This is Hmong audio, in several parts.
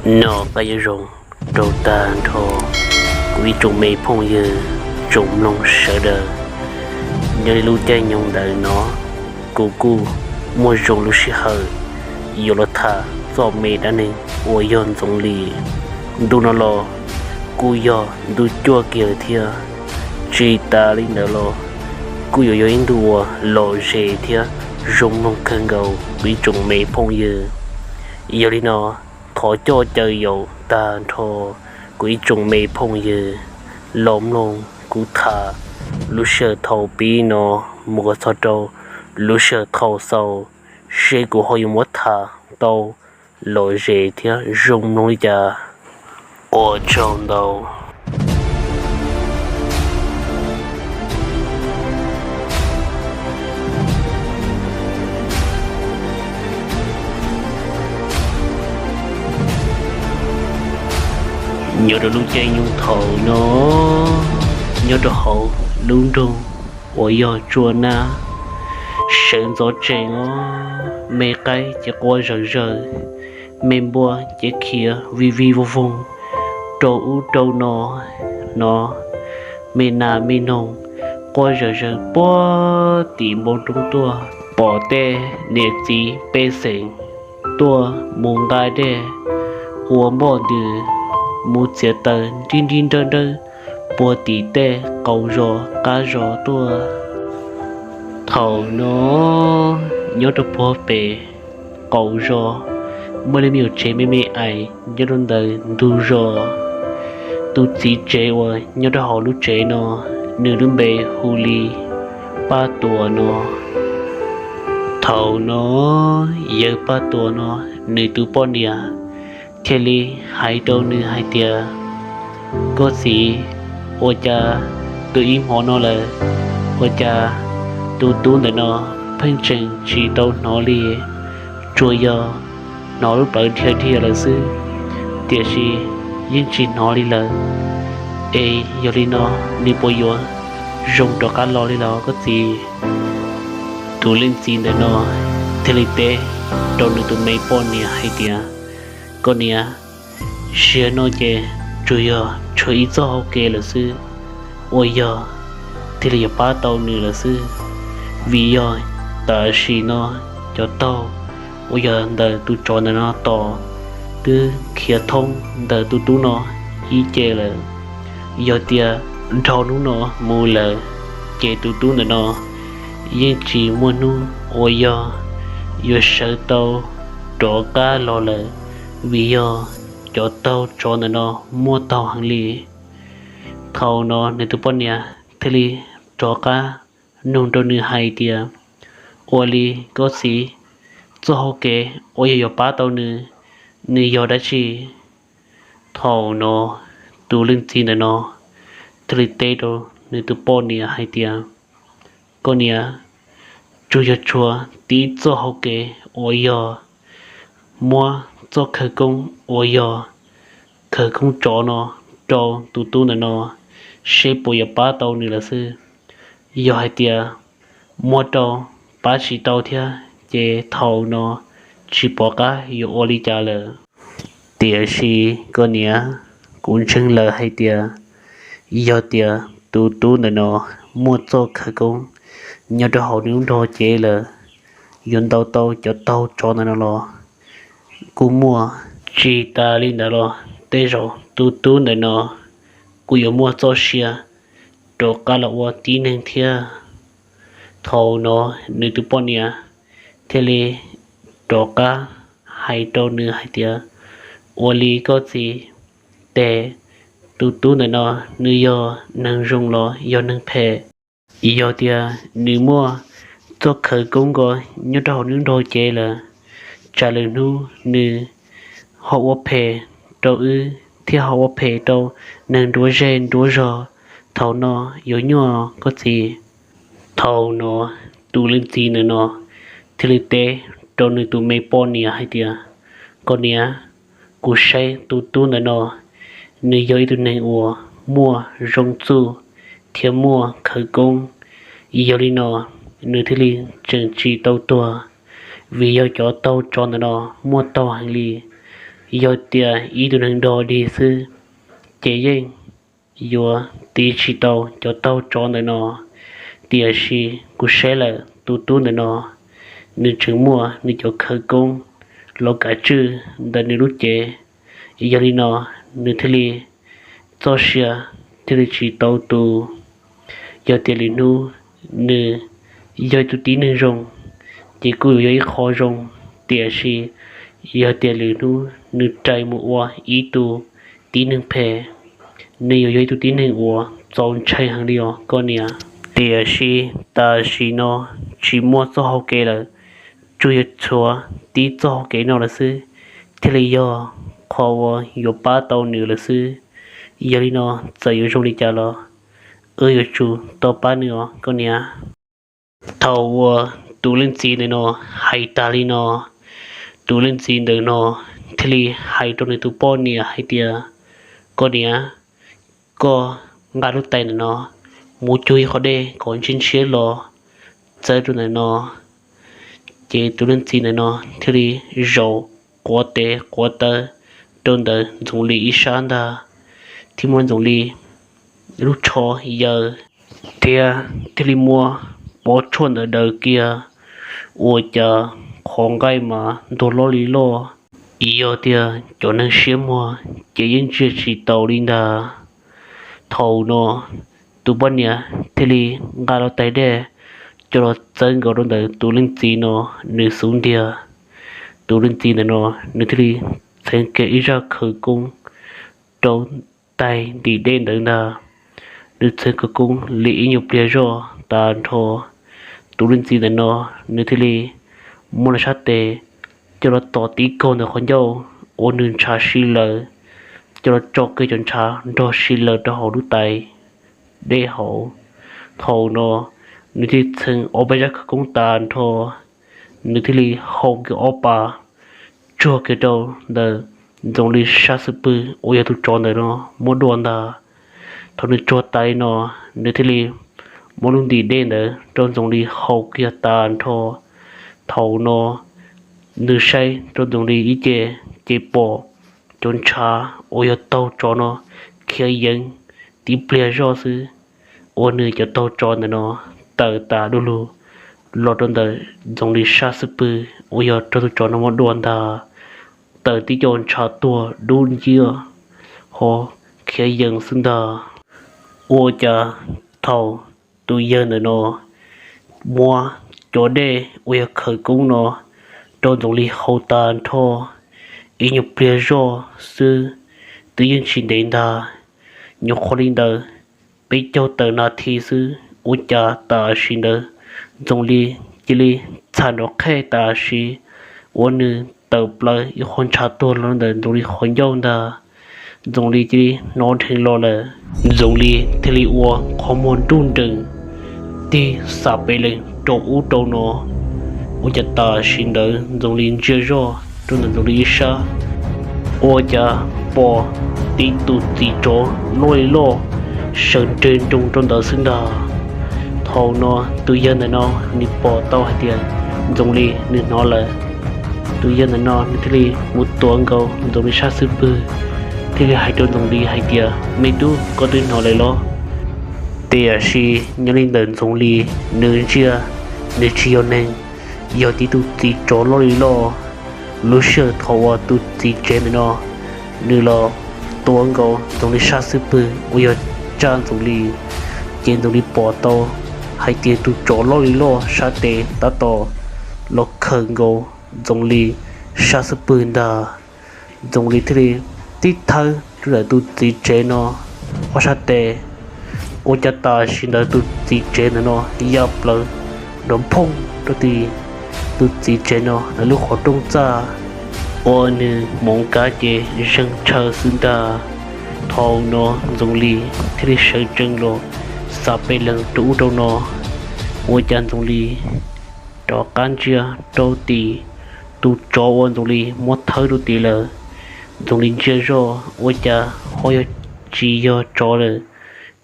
Noj qab nyob zoo rau tag nrho kuv ib tsoom me phooj ywg tsoom mloog sawv daws. Nyob li lub caij nyoog ntawm no kuv kuj muaj zoo lub sij hawm yuav los tham txoj me dab neeg uas yog Ntxoov Lis. Ntu no los kuj yog ntu cuaj kiag lawm thiab. Tsis tas li ntawd los kuj yuav yog ib ntu uas lom zem thiab zoo mloog kawg nkaus kuv ib tsoom me phooj ywg. Yog li no, thov coj caw yaum tag nrho kuv ib tsoom me phooj ywg los mloog kuv tham lub sij hawm thaum pib no mus kom txog rau lub sij hawm thaum xaus, seb kuv ho yuav muab tham tau lom zem thiab zoo mloog li cas. Ua tsaug ntau. Nyob rau lub caij nyoog thaum no, nyob rau hauv lub nroog uas yog Tsua Nab, sawv ntxov tsees os, me qaib ces quaj zawm zaws, me npua ces khiav vij vij voog voog rau ub rau no, no me nas me noog quaj zawm zaws puag tim npoo roob tuaj. Pom tej niam txiv pej xeem tuaj mus nqa dej ua npoj ntws, mus txiav taws nrib nrib nrawb nrawb puag tim tej qaum zos qab zos tuaj. Thaum no nyob rau puag pem qaum zos muaj ib lub me nyuam tsev me me ais nyob rau ntawm ntug zos. Tus txiv tsev uas nyob rau hauv lub tsev no, nws lub npe hu li Paj Tuam no. Thaum no yawg Paj Tuam no nws tus poj niam thiaj li hais rau nws hais tias, Koj txiv, ua cas tu ib hmo no lawm, ua cas tus tub ntawm no pheej tseem tsis tau hnov li, tsuas yog hnov lub plawv dhia dhia lawm xwb, tiam sis yeej tsis hnov li lawm. Es yog li no nws puas yuav zoo rov qab los li los koj txiv? Tus leej txiv ntawm no thiaj li teb rau nws tus me poj niam hais tias, Koj niam, zaum no ces tsuas yog tshuav ib txoj hau kev lawm xwb uas yog thiaj li yuav pab tau nws lawm xwb, vim yog tam sim no cov taug uas yog ntawm tus tsov ntawm no tos twb khiav thoob ntawm tus tub no ib ce lawm. Yog tias dhau hnub no mus lawm, ces tus tub ntawm no yeej tsis muaj hnub uas yog yuav sawv tau rov qab los lawm, vim yog cov taug tsov ntawm no muaj taug heev li. Thaum no nws tus poj niam thiaj li rov qab nug rau nws hais tias, Ua li koj txiv, txoj hau kev uas yog yuav pab tau nws, nws yog dab tsi? Thaum no tus leej txiv ntawm no thiaj li teb rau nws tus poj niam hais tias, Koj niam, tsuas yog tshuav tib txoj hau kev uas yog muab txoj khawv koob uas yog khawv koob tsov no rau tus tub ntawm no, seb puas yuav pab tau nws lawm xwb. Yog hais tias muab rau pab tsis tau thiab ces thaum no tsis pom qab yuav ua li cas lawm. Tiam sis koj niam, kuv ntseeg lawm hais tias yog tias tus tub ntawm no muaj txoj khawv koob nyob rau hauv nws lub nrog cev lawm, yuav ntaus tau cov taug tsov ntawm no los kuj muaj. Tsis tas li ntawd los tej zaum tus tub ntawm no kuj yuav muaj txoj sia rov qab los ua tib neeg thiab. Thaum no nws tus poj niam thiaj li rov qab hais rau nws hais tias, Ua li koj txiv, tes tus tub ntawm no nws yog neeg zoo los yog neeg phem? Yog tias nws muaj txoj khawv koob nkaus nyob rau hauv nws lub nrog cev lawm, tsam lwm hnub nws ho ua phem rau wb thiab ho ua phem rau neeg nruab zej nruab zog, thaum no yuav nyuaj koj txiv. Thaum no tus leej txiv ntawm no thiaj li teb rau nws tus me poj niam hais tias, Koj niam, kuv saib tus tub ntawm no nws yog ib tug neeg uas muaj zoo txuj thiab muaj khawv koob, yog li no nws thiaj li tseem tsis tau tuag, vim yog cov taug tsov ntawm no muaj taug heev li. Yog tias ib tug neeg dog dig xwb, ces yeej yuav tiv tsis tau cov taug tsov ntawm no. Tiam sis kuv saib lawm tus tub ntawm no, nws tseem muaj nws cov khawv koob los kav tswj ntawm nws lub cev. Yog li no, nws thiaj li txoj sia thiaj li tsis tau tu. Yog tias lwm hnub nws yog ib tug tib neeg zoo, ces kuj yuav yog ib qho zoo. Tiam sis yog tias lwm hnub nws rais mus ua ib tug tib neeg phem, nws yuav yog ib tug tib neeg uas txaus ntshai heev li os koj niam. Tiam sis tam sim no tsis muaj txoj hau kev lawm, tsuas yog tshuav tib txoj hau kev no lawm xwb thiaj li yog qhov uas yuav pab tau nws lawm xwb. Yog li no, txawm yuav zoo li cas los wb yuav tsum tau pab nws os koj niam. Thaum uas tus leej txiv ntawm no hais tas li no, tus leej txiv ntawm no thiaj li hais rau nws tus poj niam hais tias, koj niam, koj nqa lub tais ntawm no mus cug ib qho dej kom ntshiab ntshiab los txawb rau ntawm no. Ces tus leej txiv ntawm no thiaj li zaum quav tes quav taw rau ntawm Ntxoov Lis ib sab ntag, thiaj muab Ntxoov Lis lub tsho yaws, thiab thiaj li muab pob tshuaj ntawd daws kiag, ua cas qhov nqaij mas ntuag loj li loj. Yog tias cov neeg siab muag ces yeej ntsia tsis taus li ntag. Thaum no tus poj niam thiaj li nqa lub tais dej coj los txawb nkaus rau ntawm tus leej txiv no nws xub ntiag. Tus leej txiv ntawm no nws thiaj li txheev kiag ib zaj khawv koob rau tais ntim dej ntawd ntag. Nws txheev khawv koob li ib nyuag pliag zoj tas nrho, tus leej txiv ntawm no nws thiaj li muab nws sab tes coj los tos tib kaug ntawm qhov ncauj uas nws ntshav si lawm, coj los tso kiag cov ntshav nrog si lawm rau hauv lub tais dej hauv. Thaum no nws thiaj li txheev ob peb zaj khawv koob tas nrho, nws thiaj li hau kiag ob pas tsuag kiag rau ntawm Ntxoov Lis sab xub pwg uas yog tus tsov ntawm no muab dua ntag. Thaum nws tsuag tas li no, nws thiaj li muab lub ntim dej ntawd rau Ntxoov Lis haus kiag tas nrho. Thaum no nws saib rau Ntxoov Lis ib ce, ces pom cov ntshav uas yog taug tsov no khiav yees tib pliag zoj xwb, ua nws cov taug tsov ntawm no tawm tas du lug los rau ntawm Ntxoov Lis sab xub pwg uas yog raug tus tsov no muab dua ntag. Tawm tib co ntshav tuag dub nciab ho khiav yees xwb ntag. Ua cas thaum tus yawg ntawm no muab cov dej uas yog khawv koob no rau Ntxoov Lis haus tas nrho, ib nyuag pliag zoj xwb, twb yeej tsis ntev ntag, nyuam qhuav li ntawd peb caug tawm nas this xwb, ua cas tam sim ntawd Ntxoov Lis cia li txham nrov qhej tam sim uas nws tawm plaws ib qho ntshav tuag los ntawm Ntxoov Lis qhov ncauj ntag. Ntxoov Lis cia li hnov dheev los lawm. Ntxoov Lis thiaj li ua qhov muag nruj nrees tig xam pem lees rau ub rau no. Ua cas tam sim ntawd Ntxoov Lis ntsia zoj rau ntawm Ntxoov Lis ib sab, ua cas pom tib tug txiv tsov loj li loj sawv nres nroos rau ntawd xwb ntag. Thaum no tus yawg ntawm no nws pom tau hais tias Ntxoov Lis nws hnov lawm. Tus yawg ntawm no nws thiaj li mus tuav nkaus Ntxoov Lis sab xub pwg, thiaj li hais rau Ntxoov Lis hais tias, me tub, koj twb hnov lawm los? Tiam sis nyob li ntawm Ntxoov Lis nws ntsia, nws tsis yog neeg, yog tib tug txiv tsov loj li loj. Lub sij hawm thaum uas tus txiv tsev ntawm no nws los tuav nkaus Ntxoov Lis sab xub pwg uas yog tsaj Ntxoov Lis, ces Ntxoov Lis pom tau hais tias tus tsov loj li loj sab tes tab tom los khawm nkaus Ntxoov Lis sab xub pwg ntag. Ntxoov Lis thiaj li tib thawb rau ntawm tus txiv tsev no ob sab tes, ua cas tam sim ntawd tus txiv tsev ntawm no ya plaws nrov phooj rau tim tus txiv tsev no lawv lub qhov rooj txaj, ua nws hmoov kav ces zeeg tshaw xwb ntag. Thaum no Ntxoov Lis thiaj li sawv tsees los xam pem lees rau ub rau no, ua cas Ntxoov Lis rov qab ntsia rau tim tus tsov uas Ntxoov Lis muab thawb rau tim lawm. Ntxoov Lis ntsia zoj ua cas ho yog, tsis yog tsov lawm,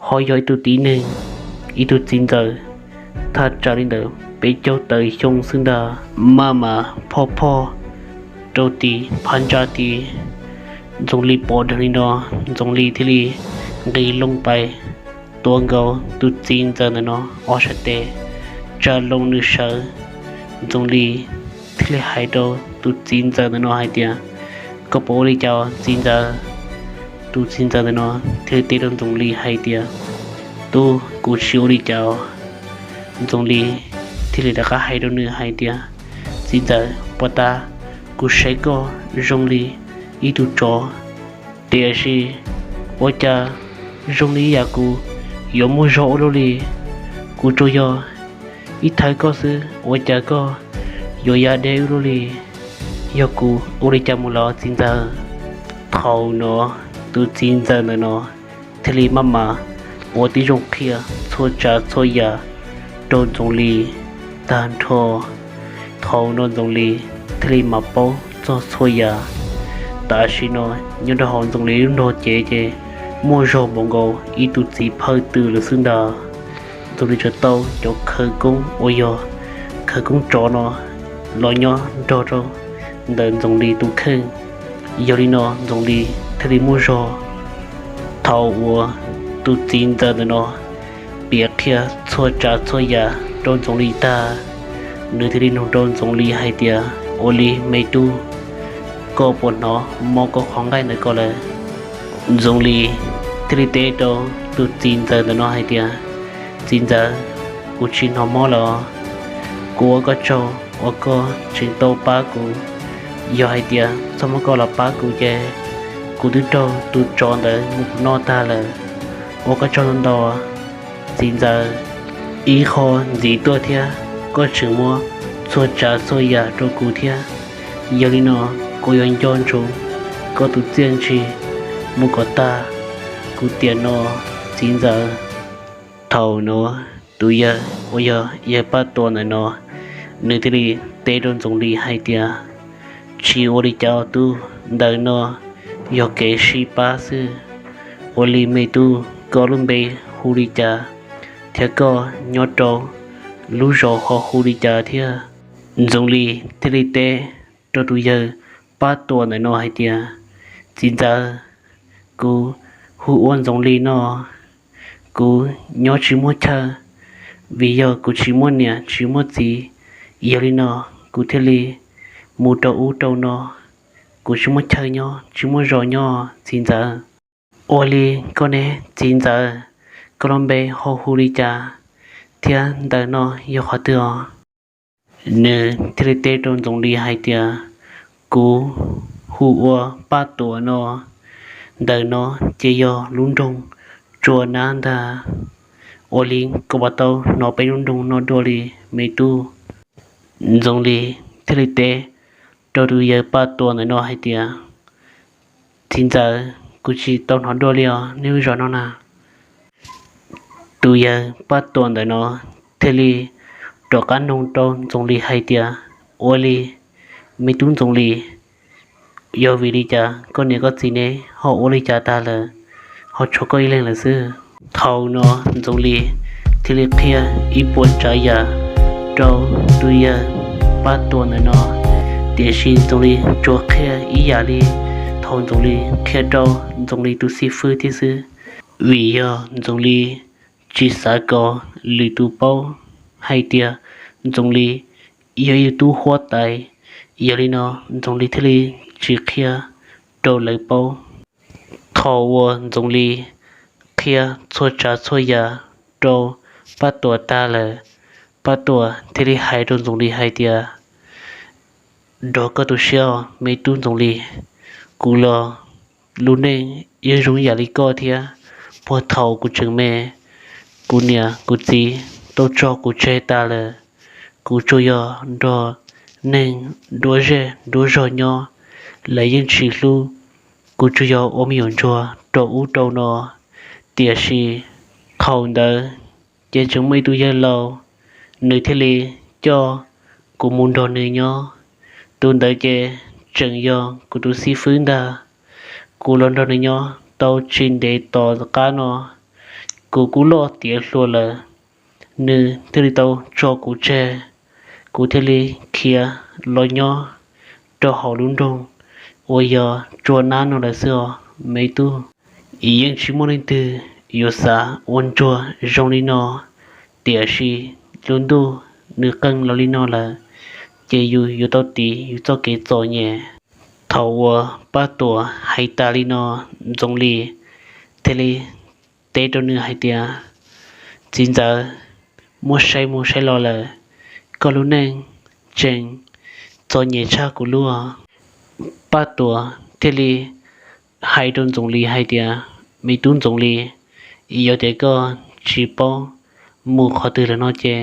ho yog ib tug tib neeg, ib tug txiv ntxawm thaj tsam li ntawm peb caug tawm xyoo xwb ntag, maj mam phoj phoj rau tim phab ntsa tid. Ntxoov Lis pom dheev li no, Ntxoov Lis thiaj li nqis loo pais tua nkaus tus txiv ntxawm ntawm no ob sab tes, tsa loo nws sawv. Ntxoov Lis thiaj li hais rau tus txiv ntxawm ntawm no hais tias, Koj puas ua li cas txiv ntxawm? Tus txiv ntxawm ntawm no thiaj li teb rau Ntxoov Lis hais tias, Tub, kuv tsis ua li cas. Ntxoov Lis thiaj li rov qab hais rau nws hais tias, Txiv ntxawm, puag ta kuv saib koj zoo li ib tug tsov, tiam sis ua cas zoo li ib yam kuv yuav muaj zog ua luaj li? Kuv tsuas yog ib thawb koj xwb, ua cas koj yuav ya deb ua luaj li? Yog kuv ua li cas mus los txiv ntxawm? Thaum no tus txiv ntxawm ntawm no thiaj li maj mam ua tib zoo qhia txhua tsav txhua yam rau Ntxoov Lis tag nrho. Thaum no Ntxoov Lis thiaj li mam paub txog txhua yam. Tam sim no nyob rau hauv Ntxoov Lis lub nrog cev ces muaj zog npaum nkaus ib tug txiv phawj twm lawm xwb ntag. Ntxoov Lis tau cov khawv koob uas yog khawv koob tsov no los nyob nrog rau ntawm Ntxoov Lis tus kheej. Yog li no Ntxoov Lis thiaj li muaj zog. Thaum uas tus txiv ntxawm ntawm no piav qhia txhua tsav txhua yam rau Ntxoov Lis tag, nws thiaj li nug rau Ntxoov Lis hais tias, Ua li me tub, koj puas hnov mob koj qhov nqaij ntawm ko lawm? Ntxoov Lis thiaj li teb rau tus txiv ntxawm ntawm no hais tias, Txiv ntxawm, kuv tsis hnov mob lawm. Kuv ua koj tsaug uas koj tseem tau pab kuv. Yog hais tias txhob muab koj los pab kuv ces kuv twb raug tus tsov ntawd mus noj tag lawm. Ua koj tsaug ntau ntau, txiv ntxawm. Ib qho ntxiv tuaj thiab, koj tseem muab txhua tsav txhua yam rau kuv thiab. Yog li no kuv yuav nco ntsoov koj tus txiaj ntsig mus kom tag kuv tiam no, txiv ntxawm. Thaum no tus yawg uas yog yawg Paj Tuam ntawm no, nws thiaj li teb rau Ntxoov Lis hais tias, Tsis ua li cas tub, ntawm no yog kev sib pab xwb. Ua li me tub, koj lub npe hu li cas, thiab koj nyob rau lub zos ho hu li cas thiab? Ntxoov Lis thiaj li teb rau tus yawg Paj Tuam ntawm no hais tias, Txiv ntxawm, kuv hu ua Ntxoov Lis no. Kuv nyob tsis muaj chaw, vim yog kuv tsis muaj niam tsis muaj txiv. Yog li no kuv thiaj li mus rau ub rau no, kuv tsis muaj chaw nyob tsis muaj zos nyob txiv ntxawm. Ua li koj ne txiv ntxawm, koj lub npe ho hu li cas, thiab ntawm no yog qhov twg os? Nws thiaj li teb rau Ntxoov Lis hais tias, Kuv hu ua Paj Tuam no. Ntawm no ces yog lub nroog Tsua Nab ntag. Ua li koj puas tau hnov peb lub nroog no dua li me tub? Ntxoov Lis thiaj li teb rau tus yawg Paj Tuam ntawm no hais tias, Txiv ntxawm, kuv tsis tau hnov dua li os, nej lub zos no na. Tus yawg Paj Tuam ntawm no thiaj li rov qab nug rau Ntxoov Lis hais tias, Ua li me tub Ntxoov Lis, yog vim li cas koj niam koj txiv ne ho ua li cas tag lawm, ho tshuav koj ib leeg lawm xwb? Thaum no Ntxoov Lis thiaj li qhia ib puas tsav yam rau tus yawg Paj Tuam ntawm no, tiam sis Ntxoov Lis tsuas qhia ib yam li thaum Ntxoov Lis qhia rau Ntxoov Lis tus xib fwb thiab xwb. Vim yog Ntxoov Lis tsis xav kom lwm tus paub hais tias Ntxoov Lis yog ib tug tub huab tais, yog li no Ntxoov Lis thiaj li tsis qhia rau lawv paub. Thaum uas Ntxoov Lis qhia txhua tsav txhua yam rau Paj Tuam tag lawm, Paj Tuam thiaj li hais rau Ntxoov Lis hais tias, Nrog koj tu siab os me tub Ntxoov Lis, kuv los lub neej yeej zoo yam li koj thiab. Puag thaum kuv tseem me, kuv niam kuv txiv tau tso kuv tseg tas lawm. Kuv tsuas yog nrog neeg nruab zej nruab zog nyob, lawv yeej tsis hlub. Kuv tsuas yog ua me nyuam ntsuag rau ub rau no. Tiam sis thaum ntawd ces tseem muaj ib tug yawg laus, nws thiaj li coj kuv mus nrog nws nyob. Tus ntawd ces tseem yog kuv tus xib fwb ntag. Kuv los nrog nws nyob tau tsis ntev tom qab no, kuv kuj loj tiav hluas lawm, nws thiaj li tau tso kuv tseg. Kuv thiaj li khiav los nyob rau hauv lub nroog uas yog tsua nab no lawm xwb os me tub. Yeej tsis muaj leej twg yuav xav ua ntsuag zoo li no, tiam sis lub ntuj nws qee los li no lawm, ces yus yuav tau tiv yus txoj kev txom nyem. Thaum uas Paj Tuam hais tas li no, Ntxoov Lis thiaj li teb rau nws hais tias, Txiv ntxawm, muab saib mus saib los lawm, koj lub neej tseem txom nyem tshaj kuv lub. Paj Tuam thiaj li hais rau Ntxoov Lis hais tias, Me tub Ntxoov Lis, yog tias koj tsis paub mus qhov twg lawm no ces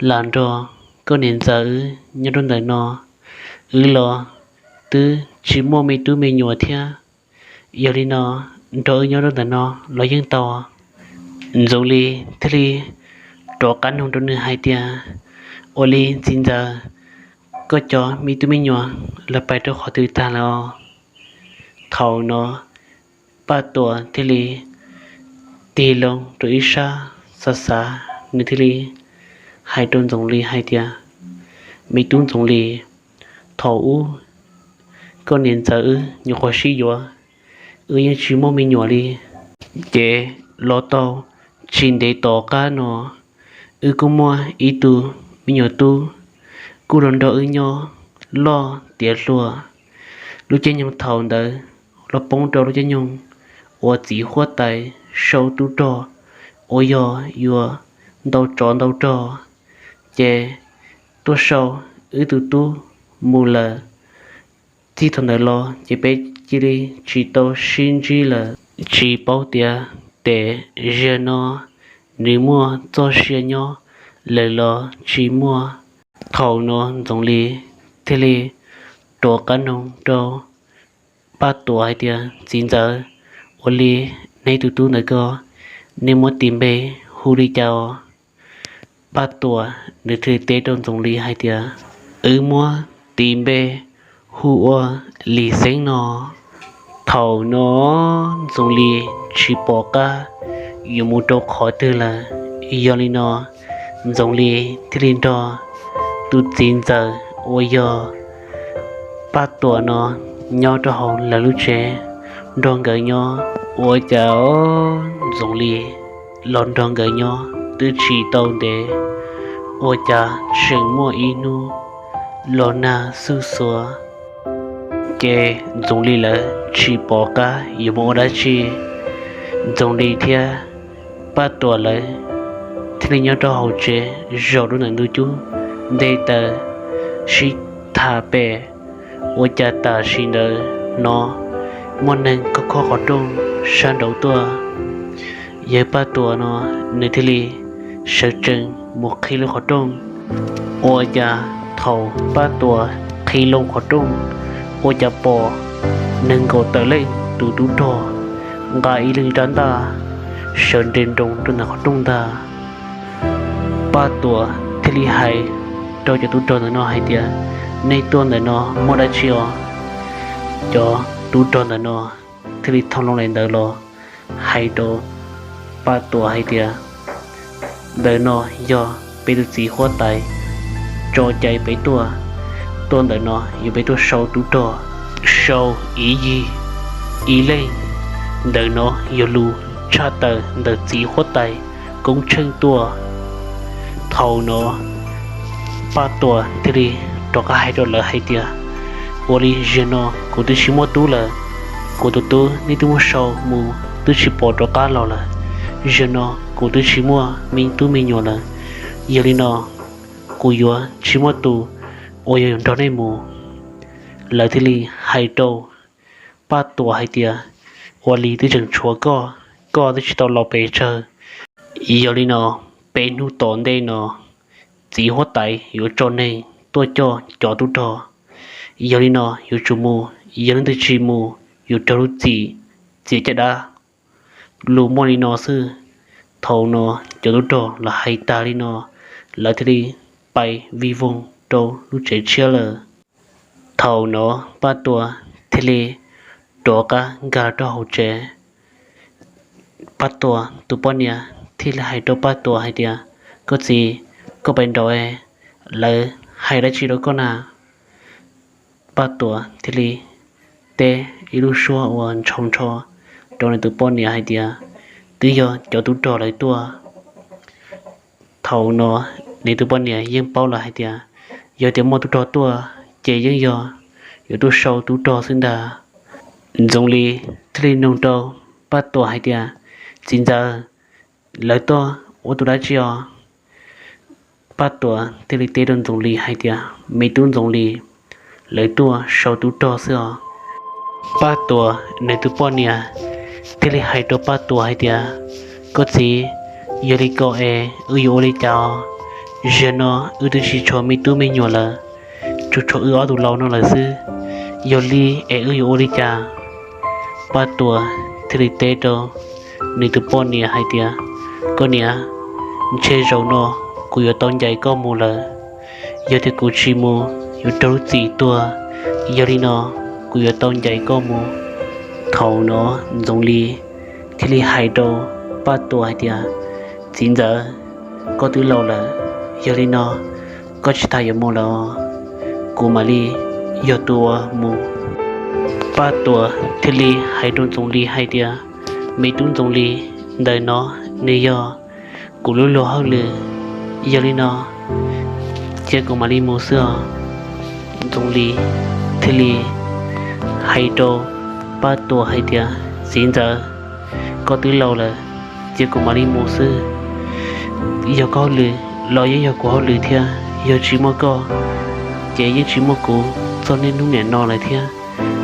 lam nrog koj niam ntxawm wb nyob rau ntawm no. Wb los twb tsis muaj me tub me nyuam thiab, yog li no nrog wb nyob rau ntawm no los yeej tau. Ntxoov Lis thiaj li rov qab nug rau nws hais tias, Ua li txiv ntxawm, koj cov me tub me nyuam lawv pais rau qhov twg tag lawm os? Thaum no Paj Tuam thiaj li tig loo rau ib sab xav xav, nws thiaj li hais rau Ntxoov Lis hais tias, Me tub Ntxoov Lis, thaum ub koj niam ntxawm wb nyuam qhuav sib yuav, wb yeej tsis muaj me nyuam li. Ces los tau tsis ntev tom qab no, wb kuj muaj ib tug me nyuam tub kuj los nrog wb nyob loj tiav hluas. Lub caij nyoog thaum ntawd los poob rau lub caij nyoog uas txiv huab tais sau tub rog uas yog yuav ntau tsov ntau rog, ces tuaj sau wb tus tub mus lawm. Txij thaum ntawd los ces peb cia li tsis tau sib ntsib lawm. Tsis paub tias tes ziag no nws muaj txoj sia nyob lawm los tsis muaj. Thaum no Ntxoov Lis thiaj li rov qab nug rau Paj Tuam hais tias, Txiv ntxawm, ua li neb tus tub ntawd ko, neb muab tis npe hu li cas os? Paj Tuam nws thiaj li teb rau Ntxoov Lis hais tias, Wb muab tis npe hu ua Lis Xeeb no. Thaum no Ntxoov Lis tsis pom qab yuav mus rau qhov twg lawm. Yog li no Ntxoov Lis thiaj li nrog tus txiv ntxawm uas yog Paj Tuam no nyob rau hauv lawv lub tsev nrog nkawd nyob. Ua cas Ntxoov Lis los nrog nkawd nyob twb tsis tau ntev, ua cas tseem muaj ib hnub los nag xuj xuav. Ces Ntxoov Lis lawv tsis pom qab yuav mus ua dab tsi. Ntxoov Lis thiab Paj Tuam lawv thiaj li nyob rau hauv tsev zaum rau ntawm ntug cub ntej taws sib tham pem. Ua cas tam sim ntawd no muaj neeg khob khob qhov rooj sab nraud tuaj. Yawg Paj Tuam no nws thiaj li sawv tsees mus qhib loo qhov rooj. Ua cas thaum Paj Tuam qhib loo qhov rooj, ua cas pom nees nkaum tawm leej tus tub rog nqa ib leej rab ntaj sawv nres nroos rau ntawm qhov rooj ntag. Paj Tuam thiaj li hais rau cov tub rog ntawm no hais tias, Nej tuaj ntawm no muaj dab tsi os? Cov tub rog ntawm no thiaj li thau loo daim ntawv los hais rau Paj Tuam hais tias, Ntawm no yog peb tus txiv huab tais tso cai peb tuaj. Tuaj ntawm no yog peb tuaj sau tub rog, sau ib yig ib leeg. Ntawm no yog lus tshaj tawm ntawm txiv huab tais Koob Tsheej tuaj. Thaum no Paj Tuam thiaj li rov qab hais rau lawv hais tias, Ua li zaum no kuv twb tsis muaj tub lawm, kuv tus tub nej twb muab sau mus twb tsis pom rov qab los lawm. Zaum no kuv twb tsis muaj me tub me nyuam lawm, yog li no kuv yuav tsis muaj tus uas yog yuav nrog nej mus. Lawv thiaj li hais rau Paj Tuam hais tias, Ua li twb tseem tshuav koj, koj twb tsis tau los pes tsawg. Yog li no peb hnub tom ntej no txiv huab tais yuav tso neeg tuaj coj cov tub rog. Yog li no yuav tsum mus, yog leej twg tsis mus yuav raug lub txim txias caj dab. Lus muaj li no xwb. Thaum no cov tub rog los hais tag li no, lawv thiaj li pais vij voog rau lub tsev tshiab lawm. Thaum no Paj Tuam thiaj li rov qab nkag rau hauv tsev. Paj Tuam tus poj niam thiaj li hais rau Paj Tuam hais tias, Koj txiv, koj pais nraud, lawv hais dab tsi rau koj na? Paj Tuam thiaj li teb ib lub suab uas ntshau nrho rau nws tus poj niam hais tias twb yog cov tub rog lawv tuaj. Thaum no nws tus poj niam yeej paub lawm hais tias yog tias muaj tub rog tuaj ces yeej yog yuav tuaj sau tub rog xwb ntag. Ntxoov Lis thiaj li nug rau Paj Tuam hais tias, Txiv ntxawm, lawv tuaj ua tus dab tsi os? Paj Tuam thiaj li teb rau Ntxoov Lis hais tias, Me tub Ntxoov Lis, lawv tuaj sau tub rog xwb os. Paj Tuam nws tus poj niam thiaj li hais rau Paj Tuam hais tias, Koj txiv, yog li ko es wb yuav ua li cas os? Zaum no wb twb tsis tshuav me tub me nyuam lawm, tsuas tshuav wb ob tug laus no lawm xwb, yog li es wb yuav ua li cas? Paj Tuam thiaj li teb rau nws tus poj niam hais tias, Koj niam, ntshe zaum no kuv yuav tau ncaim koj mus lawm. Yog tias kuv tsis mus yuav raug lub txim tuag, yog li no kuv yuav tau ncaim koj mus. Thaum no Ntxoov Lis thiaj li hais rau Paj Tuam hais tias, Txiv ntxawm, koj twb laus lawm, yog li no koj tsis tas yuav mus lawm, kuv mam li yog tus uas mus. Paj Tuam thiaj li hais rau Ntxoov Lis hais tias, Me tub Ntxoov Lis, ntawm no nws yog kuv lub luag hauj lwm, yog li no cia kuv mam li mus xwb os. Ntxoov Lis thiaj li hais rau Paj Tuam hais tias, Txiv ntxawm, koj twb laus lawm, cia kuv mam li mus xwb. Yog koj hauj lwm los yeej yog kuv hauj lwm thiab, yog tsis muaj koj ces yeej tsis muaj kuv txog niaj hnub niam no lawm thiab.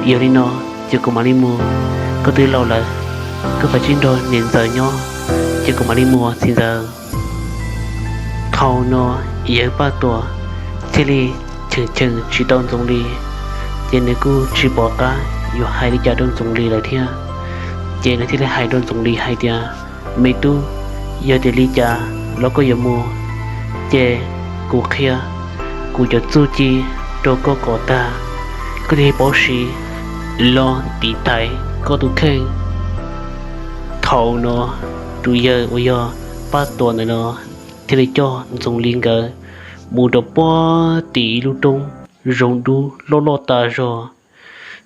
Yog li no cia kuv mam li mus, koj twb laus lawm, koj kav tsij nrog niam ntxawm nyob, cia kuv mam li mus txiv ntxawm. Thaum no yawg Paj Tuam thiaj li cheem cheem tsis tau Ntxoov Lis, ces nws kuj tsis pom qab yuav hais li cas rau Ntxoov Lis lawm thiab. Ces nws thiaj li hais rau Ntxoov Lis hais tias, Me tub, yog tias li cas los koj yuav mus, ces kuv qhia kuv cov txuj ci rau koj kom tag, koj thiaj paub siv los tiv thaiv koj tus kheej. Thaum no tus yawg uas yog Paj Tuam ntawm no thiaj li coj Ntxoov Lis nkawd mus rau puag tim ib lub roob zoov dub loj loj tas zog.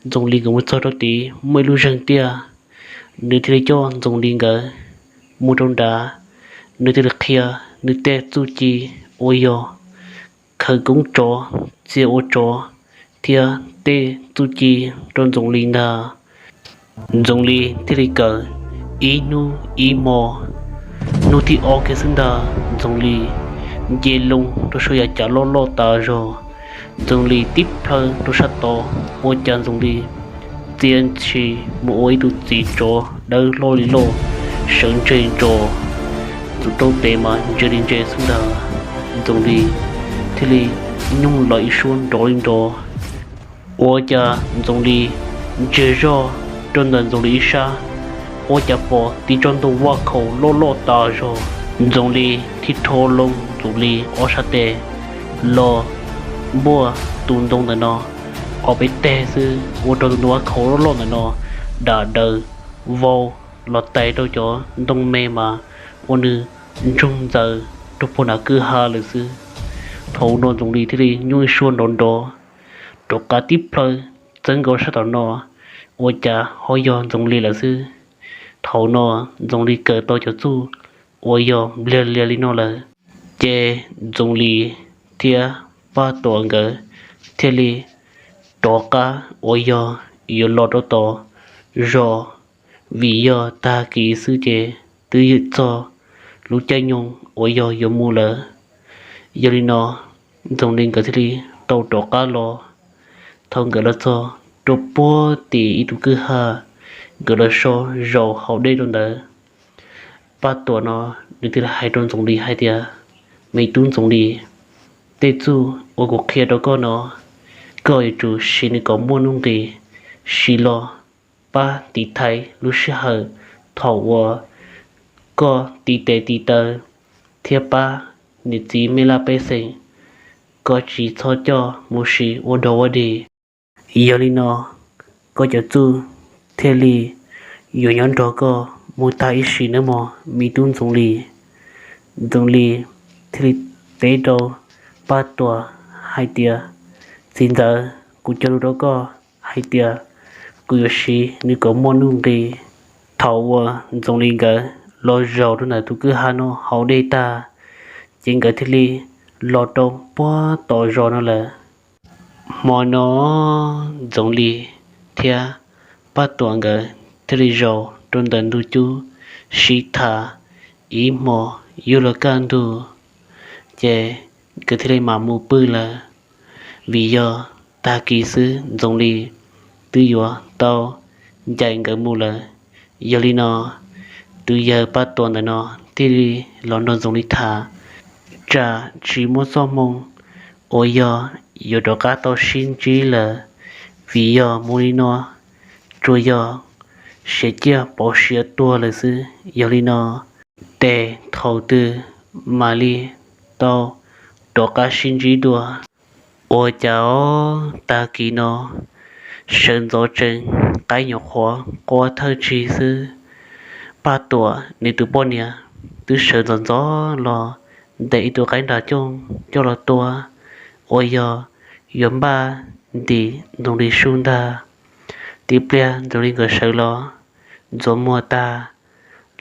Ntxoov Lis nkawd mus txog rau tid muaj ib lub zeeg tiaj, nws thiaj li coj Ntxoov Lis nkawd mus rau nrad, nws thiaj li qhia nws tej txuj ci uas yog khawv koob tsov, txia ua tsov thiab tej txuj ci rau Ntxoov Lis ntag. Ntxoov Lis thiaj li kawm ib hnub ib hmo. Hnub thib ob kiag xwb ntag Ntxoov Lis nce loo rau saum yav cav loj loj tas zog. Ntxoov Lis tib plhaw rau sab tod, ua cas Ntxoov Lis txia ntshis mus ua ib tug txiv tsov dawb loj li loj, sawv ntseg ntsos, tus rau tes mas ntse li ntse xwb ntag. Ntxoov Lis thiaj li nyooj los ib suab nrov li nrov. Ua cas Ntxoov Lis ntsia zoj rau ntawm Ntxoov Lis ib sab, ua cas pom tis tsob ntoo vaj khaum loj loj tas zog. Ntxoov Lis thiaj rho loo Ntxoov Lis ob sab tes los npuaj tus ntoo ntawm no ob peb teg xwb, ua rau tus ntoo vaj khaum loj loj ntawm no dam daws vau los tais rau cov ntoo me mas ua nws ntsoog ntxaws rau puag nram kwj ha lawm xwb. Thaum no Ntxoov Lis thiaj li nyooj ib suab nrov nrov rov qab tib plhaw txawb nkaus sab tom no, ua cas ho yog Ntxoov Lis lawm xwb. Thaum no Ntxoov Lis kawm tau cov txuj uas yog npliag lias li no lawm, ces Ntxoov Lis thiab Paj Tuam nkawd thiaj li rov qab uas yog yuav los rau tom zos, vim yog tag kis xwb ces twb ywm txog lub caij nyoog uas yog yuav mus lawm. Yog li no Ntxoov Lis nkawd thiaj li tau rov qab los. Thaum nkawd los txog rau puag tim ib tug kwj ha, nkawd los so zaum haus dej rau ntawd. Paj Tuam no nws thiaj li hais rau Ntxoov Lis hais tias, Me tub Ntxoov Lis, tej txuj uas kuv qhia rau koj no, koj yuav tsum siv nws kom muaj nuj nqis, siv los pab tiv thaiv lub sij hawm thaum uas koj tiv tes tiv taw thiab pab niam txiv me laj pej xeem, koj tsis txhob coj mus siv ua dog ua dig. Yog li no koj cov txuj thiaj li yuav nyob nrog koj mus tag ib sim nawb mog me tub Ntxoov Lis. Ntxoov Lis thiaj li teb rau Paj Tuam hais tias, Txiv ntxawm, kuv cog lus rau koj hais tias kuv yuav siv nws kom muaj nuj nqis. Thaum uas Ntxoov Lis nkawd los zaum rau ntawm tus kwj ha no haus dej tag, ces nkawd thiaj li los rau puag tom zos no lawm. Hmo no Ntxoov Lis thiab Paj Tuam nkawd thiaj li zaum rau ntawm ntug cub sib tham ib hmos yuav luag kaj ntug, ces nkawd thiaj li mam mus pw lawm. Vim yog tag kis xwb Ntxoov Lis twb yuav tau ncaim nkawd mus lawm. Yog li no, tus yawg Paj Tuam ntawm no thiaj li los nrog Ntxoov Lis tham, tsam tsis muaj txoj hmoo uas yog yuav rov qab tau sib ntsib lawm, vim yog mus li no tsuas yog siav ciaj pauv siav tuag lawm xwb. Yog li no, tes thaum twg mam li tau rov qab sib ntsib dua. Ua cas tag kis no sawv ntxov tsees qaib nyuam qhuav qua thawj tsig xwb, Paj Tuam nws tus poj niam twb sawv ntxov ntxov los ntes ib tug qaib nram cooj coj los tua, uas yog yuav npaj ntim Ntxoov Lis su ntag. Tib pliag Ntxoov Lis nkawd sawv los ntxuav muag tag,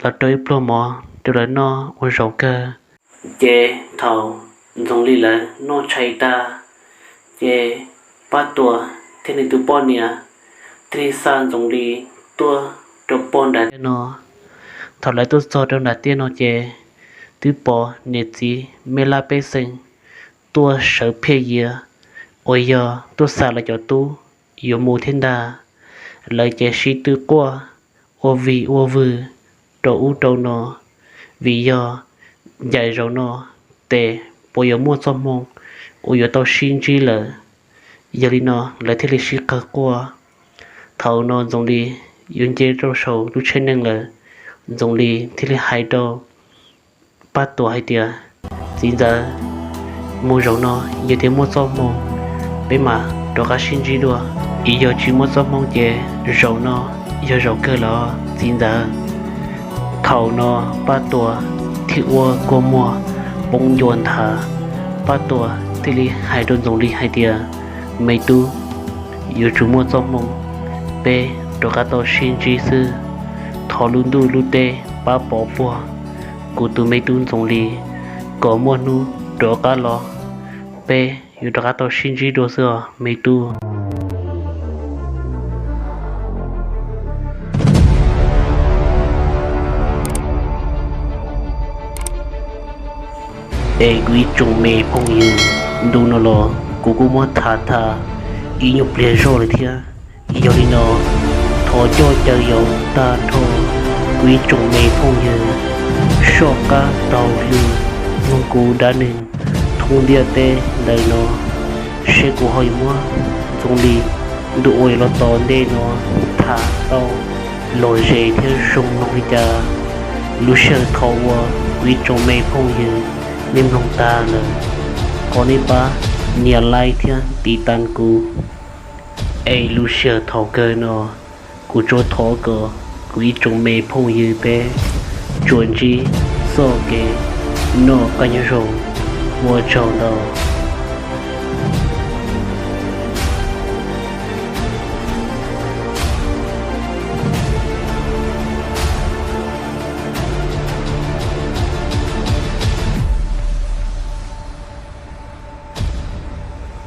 los rau ib pluag mov rau lawv noj ua zaum kawg. Ces thaum Ntxoov Lis lawv noj tshais tag, ces Paj Tuam thiab nws tus poj niam thiaj li xa Ntxoov Lis tuaj rau puag nram tiaj no. Thaum lawv tuaj txog rau nram tiaj no ces twb pom niam txiv me laj pej xeem tuaj sawv phiaj yias, uas yog tuaj xa lawv cov tub yuav mus thiab ntag. Lawv ces sib tw quaj ua vig ua vwg rau ub rau no, vim yog ncaim zaum no tes puas yuav muaj txoj hmoo uas yuav tau sib ntsib lawm. Yog li no lawv thiaj li sib qawg quaj. Thaum no Ntxoov Lis yuav nce rau saum lub tsheb neeg lawm, Ntxoov Lis thiaj li hais rau Paj Tuam hais tias, Txiv ntxawm, mus zaum no yog tias muaj txoj hmoo, peb mam rov qab sib ntsib dua. Yog tsis muaj txoj hmoo ces zaum no yog zaum kawg los txiv ntxawm. Thaum no Paj Tuam thiaj ua kua muag poob ncua nthav. Paj Tuam thiaj li hais rau Ntxoov Lis hais tias, Me tub, yuav tsum muaj txoj hmoo, peb rov qab tau sib ntsib xwb. Thov lub ntuj lub teb pab pov puag kuv tus me tub Ntxoov Lis kom muaj hnub rov qab los, peb yuav rov qab tau sib ntsib dua xwb os me tub. Es kuv ib tsoom me phooj ywg, ntu no los kuv kuj muab tham tham ib nyuag pliag zog lawm thiab. Yog li no, thov coj caw yaus tag nrho kuv ib tsoom me phooj ywg soj qab taug lw mloog kuv dab neeg thoob ntiaj teb ntawm no, seb kuv ho yuav muab Ntxoov Lis ntu uas yuav los tom ntej no tham tau lom zem thiab zoo mloog li cas. Lub sij hawm thaum uas kuv ib tsoom me phooj ywg nej mloog tag lawm, thov nej pab nias like thiab tiv tas kuv. Es lub sij hawm thaum kawg no, kuv tsuas thov kom kuv ib tsoom me phooj ywg peb tsuas ntsib txoj kev noj qab nyob zoo. Ua tsaug ntau.